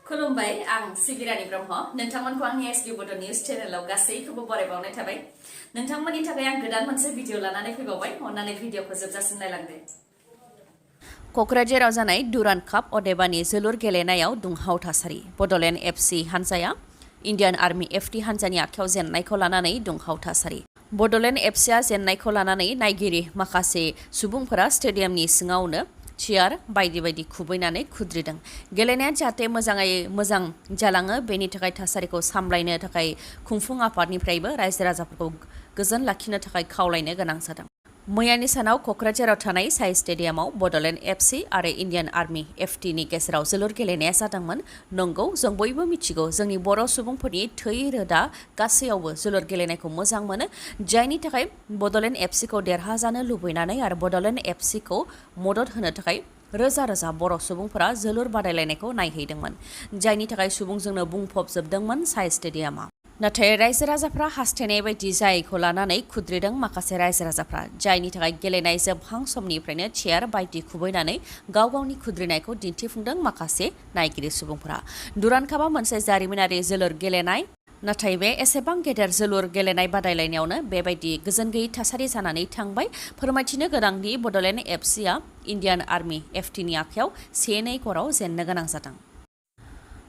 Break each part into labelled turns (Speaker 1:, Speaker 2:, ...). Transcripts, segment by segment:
Speaker 1: खुलुमबाय आं सिबिरानि ब्रह्म नोंथांमोनखौ आंनि एसबि बड' निउज चेनेलाव गासैखौबो बरायबावनाय थाबाय नोंथांमोननि थाखाय आं गोदान मोनसे भिडिअ लानानै फैबावबाय अन्नानै भिडिअखौ जोबजासिम नायलांदो क'क्राझाराव जानाय डुरान्ड काप अदेबानि जोलुर गेलेनायाव दुंहाव थासारि बड'लेण्ड एफसि हानजाया इन्डियान आर्मी एफटि हानजानि आखायाव जेननायखौ लानानै दुंहाव थासारि बड'लेण्ड एफसिआ जेननायखौ लानानै नायगिरि माखासे सुबुंफोरा स्टेडियामनि सिङावनो चेयार बायदि बायदि खुबैनानै खुद्रिदों गेलेनाया जाहाथे मोजां जालाङो बेनि थाखाय थासारिखौ सामलायनो थाखाय खुंफुं आफादनिफ्रायबो रायजो राजाफोरखौ गोजोन लाखिनो थाखाय खावलायनो गोनां जादों मैयानि सानाव क'क्राझाराव थानाय साइ स्टेडियामाव बड'लेण्ड एफसि आरो इन्डियान आर्मी एफटिनि गेजेराव जोलुर गेलेनाया जादोंमोन नंगौ जों बयबो मिथिगौ जोंनि बर' सुबुंफोरनि थै रोदा गासैयावबो जोलुर गेलेनायखौ मोजां मोनो जायनि थाखाय बड'लेण्ड एफसिखौ देरहाजानो लुबैनानै आरो बड'लेण्ड एफसिखौ मदद होनो थाखाय रोजा रोजा बर' सुबुंफोरा जोलुर बादायलायनायखौ नायहैदोंमोन जायनि थाखाय सुबुंजोंनो बुंफबजोबदोंमोन साइ स्टेडियामा नाथाय रायजो राजाफ्रा हास्थायनाय बायदि जायैखौ लानानै खुद्रिदों माखासे रायजो राजाफ्रा जायनि थाखाय गेलेनाय जोबहां समनिफ्रायनो चेयार बायदि खुबैनानै गाव गावनि खुद्रिनायखौ दिन्थिफुंदों माखासे नायगिरि सुबुंफोरा डुरान्ड कापआ मोनसे जारिमिनारि जोलुर गेलेनाय नाथाय बे एसेबां गेदेर जोलुर गेलेनाय बादायलायनायावनो बेबायदि गोजोन गैयै थासारि जानानै थांबाय फोरमायथिनो गोनांदि बड'लेण्ड एफसिआ इन्डियान आर्मी एफटिनि आखायाव 1-2 ग'राव जेननो गोनां जादों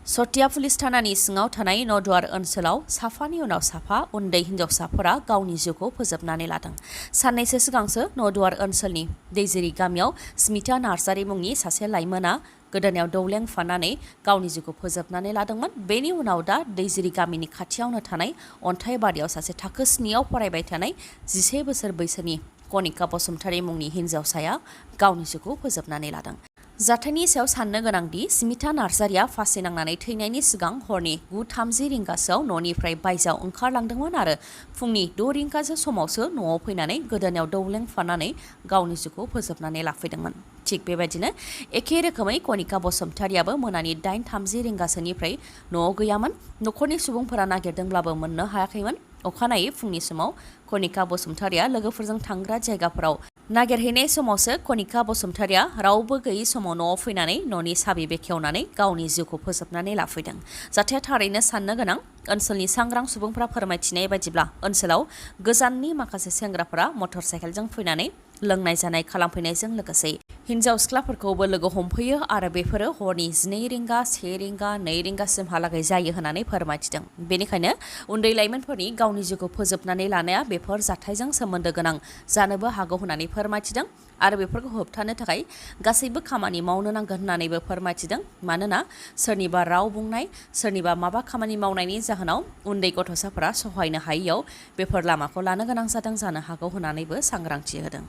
Speaker 1: सटिया पुलिस थानानि सिङाव थानाय नदुवार ओनसोलाव साफानि उनाव साफा उन्दै हिन्जावसाफोरा गावनि जिउखौ फोजोबनानै लादों साननैसो सिगांसो नदुवार ओनसोलनि दैजिरि गामियाव स्मिता नार्जारि मुंनि सासे लाइमोना गोदोनायाव दौलें फाननानै गावनि जिउखौ फोजोबनानै लादोंमोन बेनि उनाव दा दैजिरि गामिनि खाथियावनो थानाय अन्थाइबारियाव सासे थाखो 7आव फरायबाय थानाय 11 बोसोर बैसोनि कनिका बसुमतारी मुंनि हिन्जावसाया गावनि जिउखौ फोजोबनानै लादों जाथायनि सायाव साननो गोनांदि स्मिता नार्जारिया फासि नांनानै थैनायनि सिगां हरनि 9:30 रिंगासोआव न'निफ्राय बायजोआव ओंखारलांदोंमोन आरो फुंनि 6 रिंगासो समावसो न'आव फैनानै गोदोनायाव दौलें फाननानै गावनि जिउखौ फोजोबनानै लाफैदोंमन थिग बेबायदिनो एखे रोखोमै कनिका बसुमतारियाबो मोनानि 8:30 रिंगासोनिफ्राय न'आव गैयामोन न'खरनि सुबुंफोरा नागिरदोंब्लाबो मोननो हायाखैमोन अखानायै फुंनि समाव कनिका बसुमतारिया लोगोफोरजों थांग्रा जायगाफोराव नागिरहैनाय समावसो कनिका बसुमतारिया रावबो गैयै समाव न'आव फैनानै न'नि साबि बेखेवनानै गावनि जिउखौ फोजोबनानै लाफैदों जाथाया थारैनो साननो गोनां ओनसोलनि सांग्रां सुबुंफोरा फोरमायथिनाय बायदिब्ला ओनसोलाव गोजाननि माखासे सेंग्राफोरा मटर साइकेलजों फैनानै लोंनाय जानाय खालामफैनायजों लोगोसे हिन्जाव सिख्लाफोरखौबो लोगो हमफैयो आरो बेफोरो हरनि 12 रिंगा 1 रिंगा 2 रिंगासिमहालागै जायो होननानै फोरमायथिदों बेनिखायनो उन्दै लाइमोनफोरनि गावनि जिउखौ फोजोबनानै लानाया बेफोर जाथायजों सोमोन्दो गोनां जानोबो हागौ होननानै फोरमायथिदों आरो बेफोरखौ होबथानो थाखाय गासैबो खामानि मावनो नांगोन होननानैबो फोरमायथिदों मानोना सोरनिबा राव बुंनाय सोरनिबा माबा खामानि मावनायनि जाहोनाव उन्दै गथ'साफोरा सहायनो हायैयाव बेफोर लामाखौ लानो गोनां जादों जानो हागौ होननानैबो सांग्रांथि होदों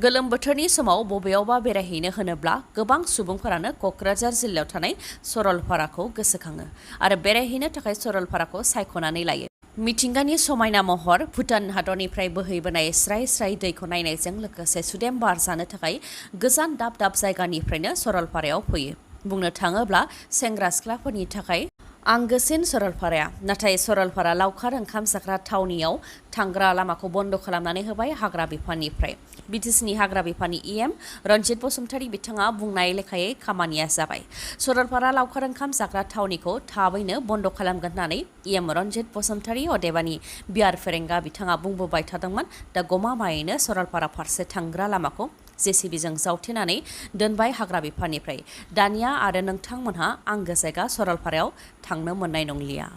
Speaker 1: गोलोम बोथोरनि समाव बबेयावबा बेरायहैनो होनोब्ला गोबां सुबुंफोरानो क'क्राझार जिल्लायाव थानाय सरलपाराखौ गोसोखाङो आरो बेरायहैनो थाखाय सरलपाराखौ सायख'नानै लायो मिथिंगानि समायना महर भुटान हादरनिफ्राय बोहैबोनाय स्राय स्राय दैखौ नायनायजों लोगोसे सुदेम बार जानो थाखाय गोजान दाब दाब जायगानिफ्रायनो सरलपारायाव फैयो बुंनो थाङोब्ला सेंग्रा सिख्लाफोरनि थाखाय आंगोसिन सरलपाराया नाथाय सरलपारा लावखार ओंखाम जाग्रा थावनियाव थांग्रा लामाखौ बन्द' खालामनानै होबाय हाग्रा बिफाननिफ्राय बिटिसिनि हाग्रा बिफाननि इएम रन्जित बसुमतारी बिथाङा बुंनाय लेखायै खामानिया जाबाय सरलपारा लावखार ओंखाम जाग्रा थावनिखौ थाबैनो बन्द' खालामगोन होननानै इएम रन्जित बसुमतारी अदेबानि बिआर फेरेंगा बिथाङा बुंबोबाय थादोंमोन दा गमामायैनो सरलपारा फारसे थांग्रा लामाखौ जेसिबिजों जावथेनानै दोनबाय हाग्रा बिफाननिफ्राय दानिया आरो नोंथांमोनहा आंगो जायगा सरलपारायाव थांनो मोननाय नंलिया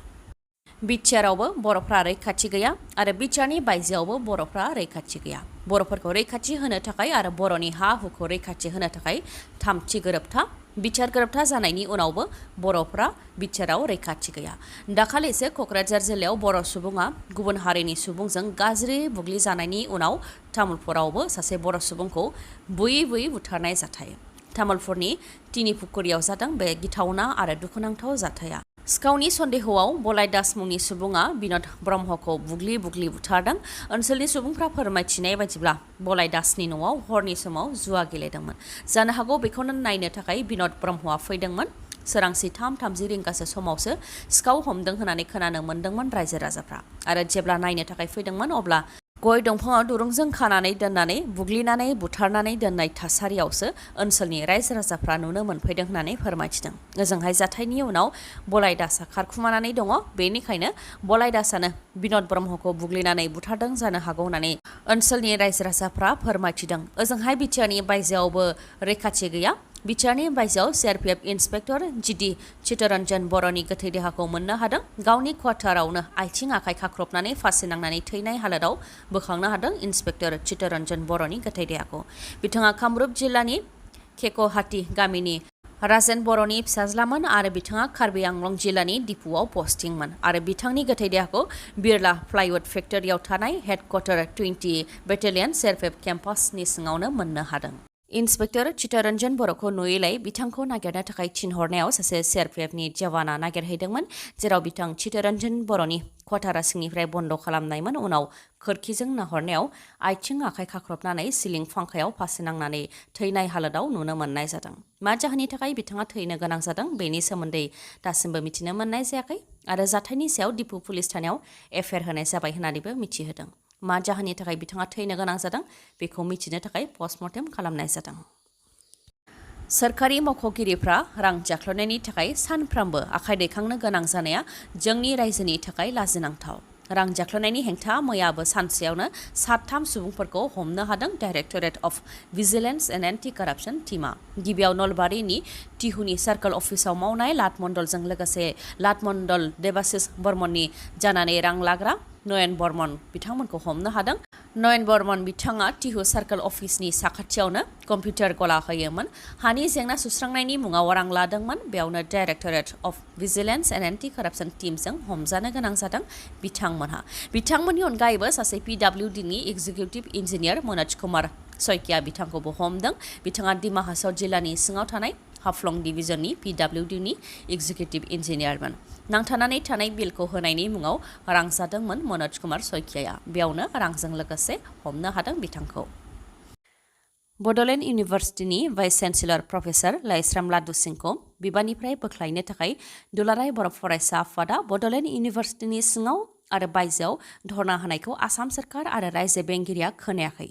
Speaker 1: BTRआवबो बर'फ्रा रैखाथि गैया आरो BTRनि बायजोआवबो बर'फ्रा रैखाथि गैया बर'फोरखौ रैखाथि होनो थाखाय आरो बर'नि हा हुखौ रैखाथि होनो थाखाय थामथि गोरोबथा BTR गोरोबथा जानायनि उनावबो बर'फ्रा BTRआव रैखाथि गैया दाखालिसो क'क्राझार जिल्लायाव बर' सुबुङा गुबुन हारिनि सुबुंजों गाज्रि बुग्लि जानायनि उनाव तामुलपुरावबो सासे बर' सुबुंखौ बुयै बुयै बुथारनाय जाथाय तामुलपुरनि तिनिपुखुरियाव जादों बे गिथावना आरो दुखुनांथाव जाथाया सिखावनि सन्देहआव बलाय दास मुंनि सुबुङा बिन'द ब्रह्मखौ बुग्लि बुग्लि बुथारदों ओनसोलनि सुबुंफ्रा फोरमायथिनाय बायदिब्ला बलाय दासनि न'आव हरनि समाव जुवा गेलेदोंमोन जानो हागौ बेखौनो नायनो थाखाय बिन'द ब्रह्मआ फैदोंमोन सोरांसि 3:30 रिंगासो समावसो सिखाव हमदों होननानै खोनानो मोन्दोंमोन रायजो राजाफ्रा आरो जेब्ला नायनो थाखाय फैदोंमोन अब्ला गय दंफाङाव दुरुंजों खानानै दोननानै बुग्लिनानै बुथारनानै दोननाय थासारियावसो ओनसोलनि रायजो राजाफ्रा नुनो मोनफैदों होननानै फोरमायथिदों। ओजोंहाय जाथायनि उनाव बलाय दासआ खारखुमानानै दङ। बेनिखायनो बलाय दासआनो बिन'द ब्रह्मखौ बुग्लिनानै बुथारदों जानो हागौ होननानै ओनसोलनि रायजो राजाफ्रा फोरमायथिदों। ओजोंहाय बिटिआरनि बायजोआवबो रैखाथि गैया। बिटिआरनि बायजोआव सिआरपिएफ इन्सपेक्टर जिडि चित्तरन्जन बर'नि गोथै देहाखौ मोननो हादों। गावनि क्वार्टारावनो आथिं आखाइ खाख्रबनानै फासि नांनानै थैनाय हालोदाव बोखांनो हादों इन्सपेक्टर चित्तरन्जन बर'नि गोथै देहाखौ। बिथाङा कामरुप जिल्लानि केक'हाटी गामिनि राजेन बर'नि फिसाज्लामोन आरो बिथाङा कार्बि आंलं जिल्लानि डिपुआव पस्टिंमोन आरो बिथांनि गोथै देहाखौ बिरला प्लाइवुड फेक्टरियाव थानाय हेडक्वार्टार 20 बेटेलियन सिआरपिएफ केम्पासनि सिङावनो मोननो हादों। इन्सपेक्टर चित्तरन्जन बर'खौ नुयैलाय बिथांखौ नागिरनो थाखाय थिनहरनायाव सासे सिआरपिएफनि जवाना नागिरहैदोंमोन, जेराव बिथां चित्तरन्जन बर'नि क्वार्टारा सिंनिफ्राय बन्द' खालामनायमोन। उनाव खोरखिजों नाहरनायाव आथिं आखाइ खाख्रबनानै सिलिं फांखायाव फासिनांनानै थैनाय हालोदाव नुनो मोननाय जादों। मा जाहोननि थाखाय बिथाङा थैनो गोनां जादों बेनि सोमोन्दै दासिमबो मिथिनो मोननाय जायाखै आरो जाथायनि सायाव डिपु पुलिस थानायाव एफआइआर होनाय जाबाय होननानैबो मिथिहोदों। मा जाहोननि थाखाय बिथाङा थैनो गोनां जादों बेखौ मिथिनो थाखाय पस्टमर्टेम खालामनाय जादों। सोरखारि मावख'गिरिफ्रा रां जाख्ल'नायनि थाखाय सानफ्रोमबो आखाइ दैखांनो गोनां जानाया जोंनि रायजोनि थाखाय लाजिनांथाव। रां जाख्ल'नायनि हेंथा मैयाबो सानसेयावनो 7 सुबुंफोरखौ हमनो हादों directorate of vigilance and anti corruption टीमआ। गिबियाव नलबारिनि टिहुनि सार्कल अफिसाव मावनाय लाटमण्डलजों लोगोसे लाटमण्डल देबासिस बर्मननि जानानै रां लाग्रा नयन बर्मन बिथांमोनखौ हमनो हादों। नयन बर्मन बिथाङा टिहु सार्कल अफिसनि साखाथियावनो कम्पिउटार गला होयोमोन। हानि जेंना सुस्रांनायनि मुङाव रां लादोंमोन। बेयावनो directorate of vigilance and anti corruption टीमजों हमजानो गोनां जादों बिथांमोननि अनगायैबो सासे पिडब्लिउडिनि एग्जिकिउटिभ इन्जिनियार मनोज कुमार सयकिया बिथांखौबो हमदों। बिथाङा दिमा हासाव जिल्लानि सिङाव थानाय हाफ्लं डिभिजननि पिडब्लिउडिनि एग्जिकिउटिभ इन्जिनियारमोन। नांथानानै थानाय बिलखौ होनायनि मुङाव रां जादोंमोन मनोज कुमार सयकियाया। बेयावनो रांजों लोगोसे हमनो हादों बिथांखौ। Bodoland इउनिभार्सिटिनि vice chancellor professor Laishram लादु सिंहखौ बिबाननिफ्राय बोख्लायनो थाखाय दुलाराय बर' फरायसा आफादा बड'लेण्ड इउनिभार्सिटिनि सिङाव आरो बायजोआव धरना होनायखौ आसाम सोरखार आरो रायजो बेंगिरिया खोनायाखै,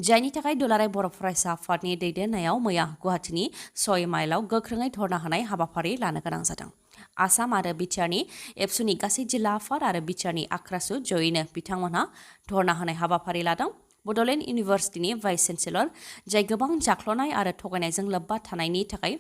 Speaker 1: जायनि थाखाय दुलाराय बर' फरायसा आफादनि दैदेननायाव मैया गुवाहाटीनि 6 माइलआव गोख्रोङै धरना होनाय हाबाफारि लानो गोनां जादों। आसाम आरो बिटिआरनि एबसुनि गासै जिल्ला आफाद आरो बिटिआरनि आख्रासु जयैनो बिथांमोनहा धरना होनाय हाबाफारि लादों। बड'लेण्ड इउनिभार्सिटिनि भाइस चेन्सेलर, जाय गोबां जाख्ल'नाय आरो थगायनायजों लोब्बा थानायनि थाखाय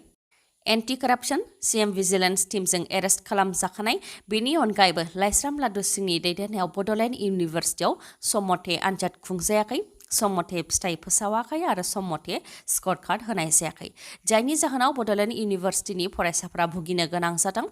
Speaker 1: एन्टि कारापसन सिएम भिजिलेन्स टीमजों एरेस्ट खालामजाखानाय, बेनि अनगायैबो लाइस्राम लादु सिंहनि दैदेननायाव बड'लेण्ड इउनिभार्सिटियाव सम मथे आनजाद खुंजायाखै, सम मथे फिथाइ फोसावाखै आरो सम मथे स्कर कार्ड होनाय जायाखै, जायनि जाहोनाव बड'लेण्ड इउनिभार्सिटिनि फरायसाफ्रा भुगिनो गोनां जादों।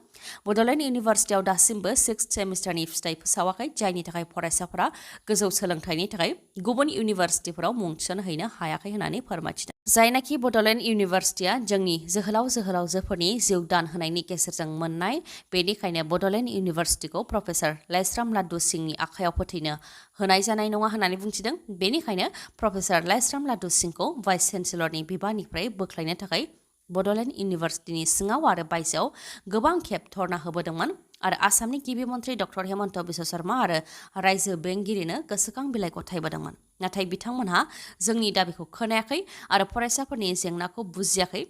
Speaker 1: बड'लेण्ड इउनिभार्सिटियाव दासिमबो 6th सेमिस्टारनि फिथाइ फोसावाखै, जायनि थाखाय फरायसाफोरा गोजौ सोलोंथाइनि थाखाय गुबुन इउनिभार्सिटिफोराव मुं थिसनहैनो हायाखै होननानै फोरमायथिदों। जायनाखि बड'लेण्ड इउनिभार्सिटिया जोंनि जोहोलाव-जोहोलावजोफोरनि जिउ दान होनायनि गेजेरजों मोननाय, बेनिखायनो बड'लेण्ड इउनिभार्सिटिखौ प्रफेसार लाइस्राम लादु सिंहनि आखायाव फोथैनो होनाय जानाय नङा होननानै बुंथिदों। बेनिखायनो प्रफेसार लाइस्राम लादु सिंहखौ भाइस चेन्सेलरनि बिबाननिफ्राय बोख्लायनो थाखाय बड'लेण्ड इउनिभार्सिटिनि सिङाव आरो बायजोआव गोबां खेब धरना होबोदोंमोन आरो आसामनि गिबि मन्त्रि डक्टर हेमन्त बिश्व शर्मा आरो रायजो बेंगिरिनो गोसोखां बिलाइ गथायबोदोंमोन। नाथाय बिथांमोनहा जोंनि दाबिखौ खोनायाखै आरो फरायसाफोरनि जेंनाखौ बुजियाखै।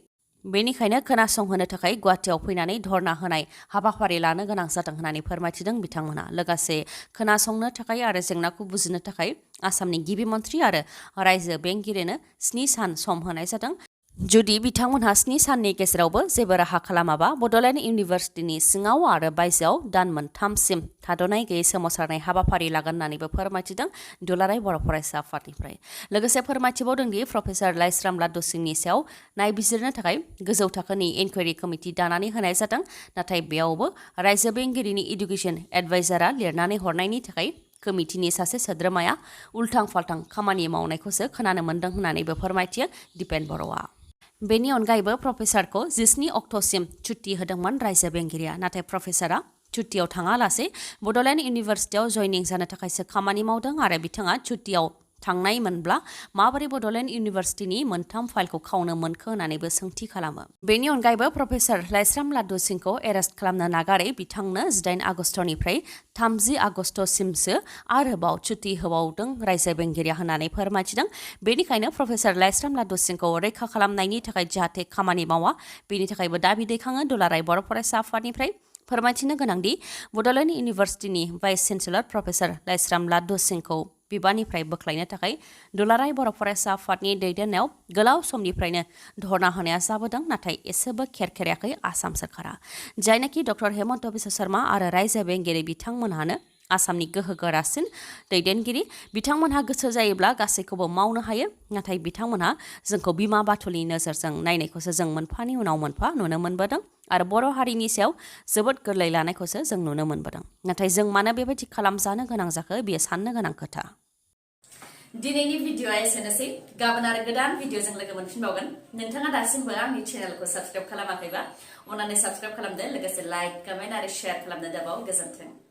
Speaker 1: बेनिखायनो खोनासंहोनो थाखाय गुवाहाटीआव फैनानै धरना होनाय हाबाफारि लानो गोनां जादों होननानै फोरमायथिदों बिथांमोना। लोगोसे खोनासंनो थाखाय आरो जेंनाखौ बुजिनो थाखाय आसामनि गिबि मन्त्रि आरो रायजो बेंगिरिनो 7 सान सम होनाय जादों। जुदि बिथांमोनहा 7 साननि गेजेरावबो जेबो राहा खालामाबा बड'लेण्ड इउनिभार्सिटिनि सिङाव आरो बायजोआव दान मोनथामसिम थाद'नाय गैयै सोमावसारनाय हाबाफारि लागोन होननानैबो फोरमायथिदों दुलाराय बर' फरायसा आफादनिफ्राय। लोगोसे फोरमायथिबावदोंदि प्रफेसार लाइस्राम लादु सिंहनि सायाव नायबिजिरनो थाखाय गोजौ थाखोनि इनकुवेरि कमिटि दानानै होनाय जादों, नाथाय बेयावबो रायजो बेंगिरिनि इडुकेसन एडभाइजारआ लिरनानै हरनायनि थाखाय कमिटिनि सासे सोद्रोमाया उल्थां-फाल्थां खामानि मावनायखौसो खोनानो मोन्दों होननानैबो फोरमायथियो दिपेन बर'आ। बेनि अनगायैबो प्रफेसारखौ 19 अक्ट'सिम छुट्टि होदोंमोन रायजो बेंगिरिया, नाथाय प्रफेसारा छुट्टियाव थाङालासे बड'लेण्ड इउनिभार्सिटियाव जयनिं जानो थाखायसो खामानि मावदों आरो बिथाङा छुट्टियाव थांनाय मोनब्ला माबोरै बड'लेण्ड इउनिभार्सिटिनि मोनथाम फाइलखौ खावनो मोनखो होननानैबो सोंथि खालामो। बेनि अनगायैबो प्रफेसर लाइस्राम लादु सिंहखौ एरेस्ट खालामनो नागारै बिथांनो 18 आगस्टनिफ्राय 30 आगस्टसिमसो आरोबाव छुट्टी होबावदों रायजो बेंगिरिया होननानै फोरमायथिदों। बेनिखायनो प्रफेसर लाइस्राम लादु सिंहखौ रैखा खालामनायनि थाखाय जाहाथे खामानि मावा बेनि थाखायबो दाबि दैखाङो दुलाराय बर' फरायसा आफादनिफ्राय। फोरमायथिनो गोनांदि Bodoland इउनिभार्सिटिनि vice chancellor professor Laishram लादु सिंहखौ बिबाननिफ्राय बोख्लायनो थाखाय दुलाराय बर' फरायसा आफादनि दैदेननायाव गोलाव समनिफ्रायनो धरना होनाया जाबोदों, नाथाय एसेबो खेरखेराखै आसाम सोरखारा। जायनाखि डक्टर हेमन्त बिश्व शर्मा आरो रायजो बेंगिरि बिथांमोनहानो आसामनि गोहोगोरासिन दैदेनगिरि। बिथांमोनहा गोसो जायोब्ला गासैखौबो मावनो हायो, नाथाय बिथांमोनहा जोंखौ बिमा बाथुलनि नोजोरजों नायनायखौसो जों मोनफानि उनाव मोनफा नुनो मोनबोदों आरो बर' हारिनि सायाव जोबोद गोरलै लानायखौसो जों नुनो मोनबोदों। नाथाय जों मानो बेबायदि खालामजानो गोनां जाखो बेयो साननो गोनां खोथा। दिनैनि भिडिअआ एसेनोसै। गाबोन आरो गोदान भिडिअजों लोगो मोनफिनबावगोन। नोंथाङा दासिमबो आंनि चेनेलखौ साबस्क्राइब खालामाखैबा अन्नानै साबस्क्राइब खालामदो, लोगोसे लाइक, कमेन्ट आरो शेयार खालामनो दाबाव। गोजोन्थों।